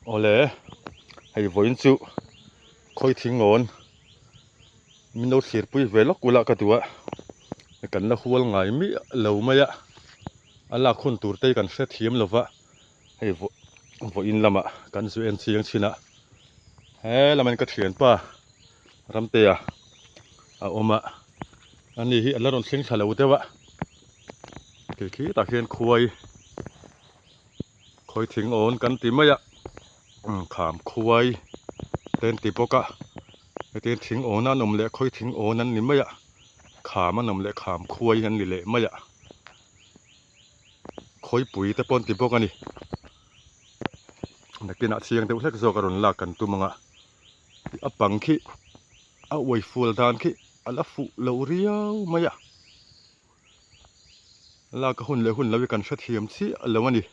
Awle, hei vawiin chu khawi thingawn min lo thlirpui ve lawk ula ka duh a, kan la hual ngai miah lo mai a, a lak hun tur te hi kan hrethiam lo va, hei vawiin lamah kan zu en chiang chin a, he lamin ka thianpa Ramtea a awm a, ani hi a la rawn thleng thla lo deuh a, khi khitah khian khuai. Khawi thing awn kan ti mai a kham khuai te an ti bawk a hetiang thing awn an awm leh khawi thing awn an ni mai a kham an awm leh kham khuai an ni leh mai a khawipui te pawh an ti bawk a ni nakinah chiang deuh hlek zawk a rawn lak kan tum ang a a pang khi a uai fual dan khi a la fuh lo riau mai a. Lak a hun leh hun lo hi kan hrethiam chiah lo a ni.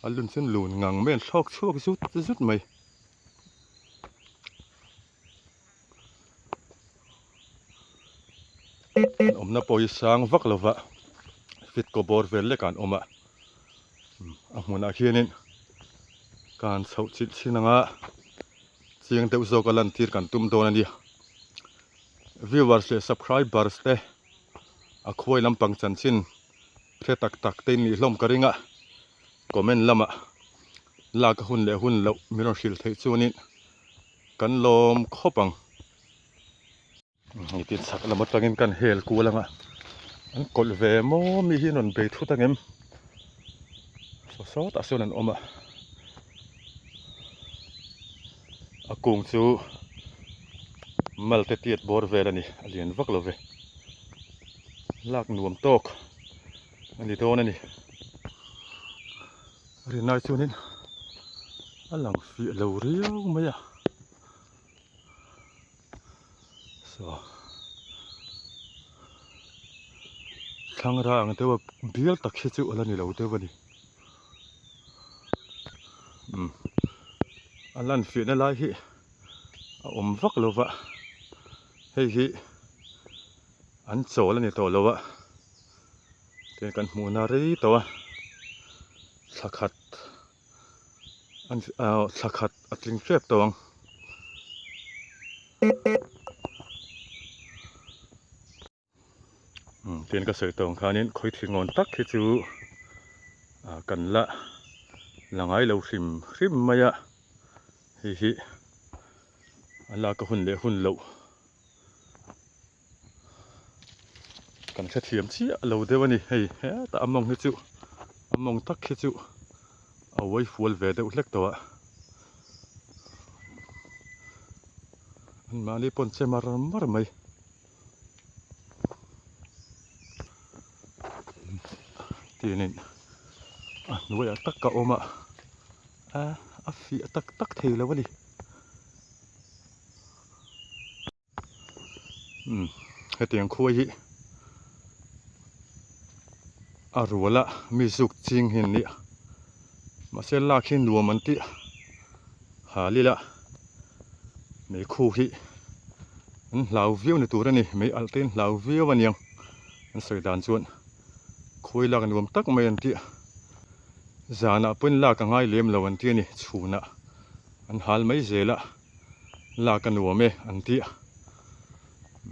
A lun chu lun ngang mai an thlawk chhuak zut zut mai. An awmna pawh hi sang vak lo va, fit kaw bawr vel lek ah an awm a. A hmunah khianin kan chhoh chilh chin anga chiang deuh zawk a lantir kan tum dawn a nia. Viewers leh subscribers te a khuai lampang chanchin hre tak tak te in nih hlawm ka ring a, comment lamah lak a hun leh hun loh min rawn hrilh theih chuanin kan lawm khawp ang. Hei tin chhak lam atangin kan hel kual anga an kawlh ve maw mi hi an rawn bei thut ang em saw sawtah sawn an awm a a kung chu malte tiat bawr vel a ni a lian vak lo ve lak nuam tawk a ni dawn a ni rinai chuanin a lang fiah lo riau mai a. Saw thlangra ang deuh a bial tak hi chu a la ni lo deuh a ni umm a lan fiahna lai hi a awm vak lo va hei hi an chawl a ni tawh lo a tin kan hmuhna rei tawh a thla khat. Thla khat a tling hrep tawh ang. Tin ka sawi tawh ang khanin khawi thingawn tak hi chu kan la la ngai lo hrim hrim mai a, hei hi a lak a hun leh hun loh Kan hrethiam chiah lo deuh a ni hei hetah a mawng hi chu a mawng tak hi chu a uai fual ve deuh hlek tawh a anmahni pawn che mar mar mai tinin a hnuaiah tak a awm a a fiah tak tak thei lo a ni. Umm hetiang khua hi a rual a mi zuk ching hi an nia mahse lak hi nuam an tih hal ila meikhu hi an hlau viau ni tur a ni mei alh te an hlau viau a niang an sawi dan chuan khuai lak nuam tak mai an tih zanah pawhin lak a ngai lem lo an ti a ni chhunah an hal mai zel a. Lak a nuam e an ti a,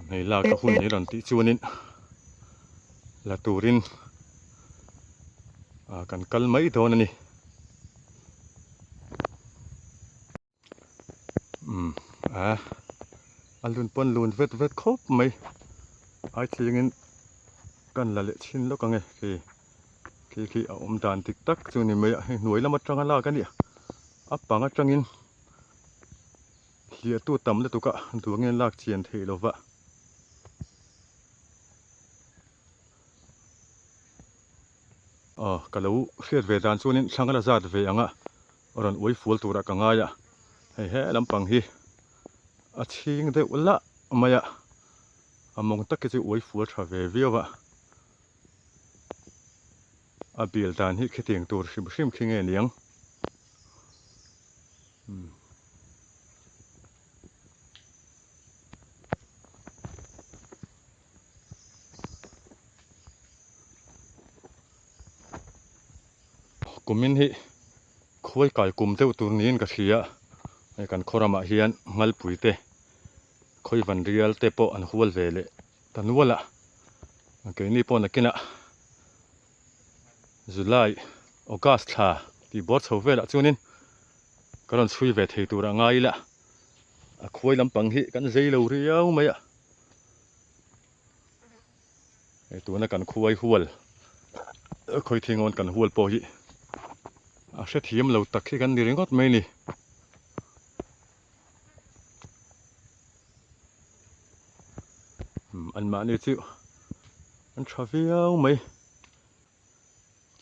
hei lak a hun hi rawn tih chuanin la turin ah kan kal mai dawn a ni. Umm a a lun pawn lun vet vet khawp mai ai thlengin kan la leh chhin lawk ang e khi khi khi a awm dan dik tak chu ni mai a, hei hnuai lam atanga lak a nia a pang atangin. Hliahtu tam lutuk a duangin lak chian theih lo va. Aw ka lo hriat ve dan chuanin thlang la zat ve ang a, rawn uai fual turah ka ngai a, hei he lampang hi a chhing deuh lah mai a, a mawng tak hi chu uai fual tha ve viau a, a bil dan hi khitiang tur hrim hrim khi nge niang. Kumin hi khuai kai kum deuh tur niin ka hria. Hei kan khaw ramah hian Ngalpui te, Khawivan rial te pawh an hual ve leh ta nual a. Keini pawh nakinah July, August thla tih bawr chho velah chuanin ka rawn chhui ve thei tur a ngai ila. A khuai lampang hi kan zei lo riau mai a. Hei tuna kan khuai hual khawi thingawn kan hual pawh hi a hrethiam lo tak hi kan ni ringawt mai ni. Anmahni chu an tha viau mai.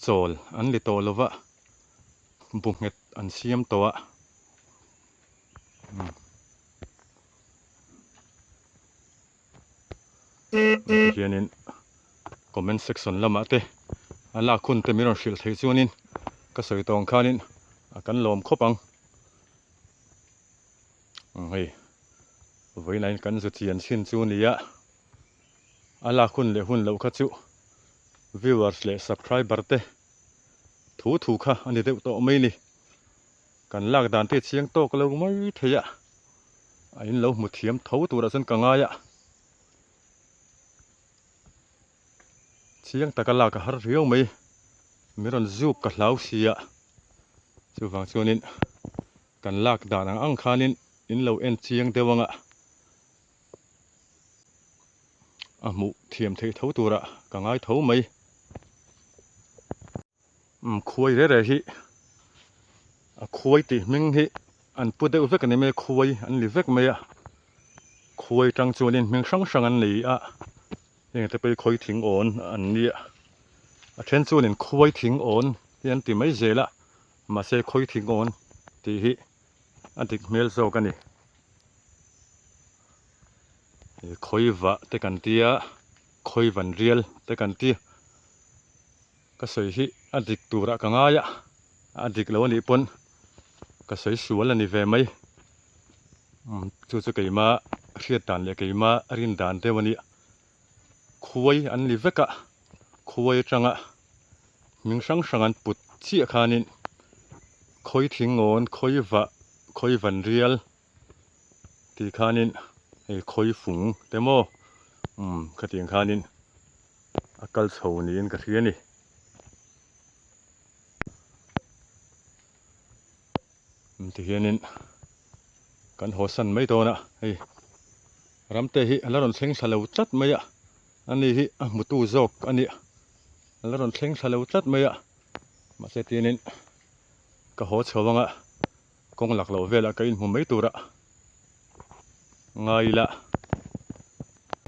Chawl an li tawh lova bu nghet an siam tawh a. Tihianin comment section lamah te a lak hun te min rawn hrilh theih chuanin ka sawi tawh ang khanin a kan lawm khawp ang. Hei vawiin ah kan zu chian chhin chu nia a lak hun leh hun loh kha chu viewers leh subscriber te thu thu kha a ni deuh tawh mai ni. Kan lak dan te chiang tawk lo mai thei a. A in lo hmu thiam tho turah chuan ka ngai a, chiang taka lak a har riau mai, min rawn zuk ka hlau si a, chuvang chuanin kan lak dan ang ang khanin in lo en chiang deuh ang a, a hmuh thiam theih tho turah ka ngai tho mai. Khuai reh reh hi a khuai tih hming hi an pu deuh vek a ni mai a khuai an ni vek mai a khuai tang chuanin hming hrang hrang an nei a heng te pawh hi khawi thing awn an nia a then chuanin khuai thing awn hi an ti mai zel a mahse khawi thing awn tih hi a dik hmel zawk a ni khawi vah te kan tia khawi van rial te kan ti. Ka sawi hi a dik turah ka ngai a, a dik lo anih pawn ka sawi sual a ni ve mai. Chu chu keima hriat dan leh keima rin dan deuh a nia. Khuai an ni vek a, khuai atanga hming hrang hrang an put chiah khanin khawi thingawn, khawi vah, khawi van rial tih khanin hei khawi fung te maw khatiang khanin a kal chho niin ka hria a ni. Tihianin kan haw san mai dawn a, hei ramte hi a la rawn thleng thla lo tlat mai a, ani hi a hmutu zawk a nia, a la rawn thleng thla lo tlat mai a, mahse tihianin ka haw chho ang a, kawng lak loh velah ka inhmu mai tur a ngai ila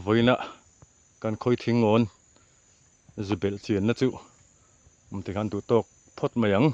vawiin a. Kan khawi thingawn zu belh chianna chu awm tikhan duh tawk phawt mai ang.